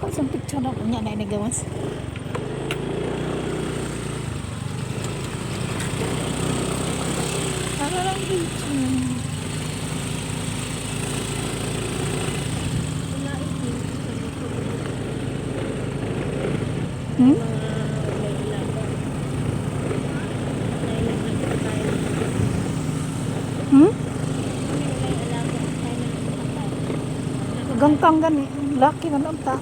Ako sa picture na kunya na inagawas. Para lang picture. Hmm? Gangkang gani. Laki man ang ta.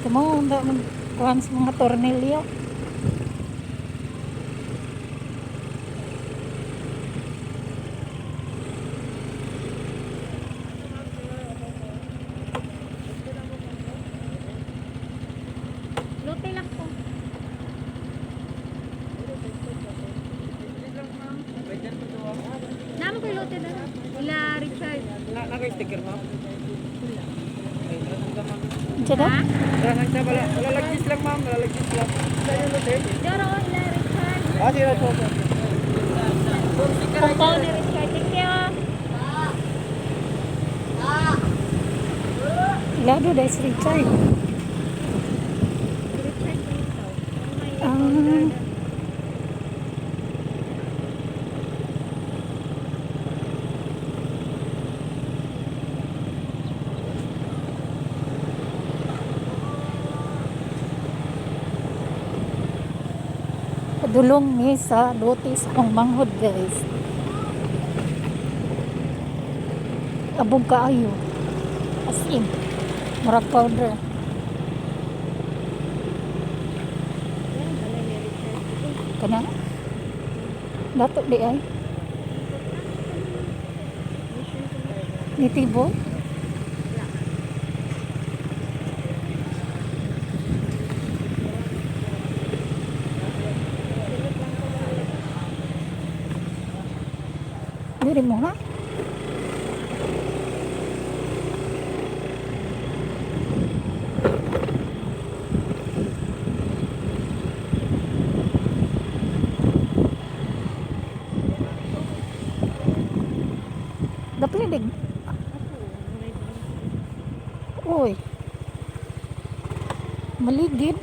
Kamo, da man kuhan sa mga tornilyo. Lote lang po. Namo ko'y lote na. Ila Richard. Na na kay sticker, ma'am. Ay, wala ka, ma'am. Diyan daw? Ha? Wala lang siya, wala. Wala lagis lang, ma'am. Wala lagis lang. Sa'yo, lote. Joro, ila Richard. Ah, sila po. Compound ni Richard. Thank you. Ilado dahil si Richard. Richard dito. Ah. Padulong mi sa lote sa akong manghod, guys. Abog kaayo. As in, murag powder. Kana? Dato di ay. Nitibo? Diri mo ha? Daplinig. Uy. Maligid.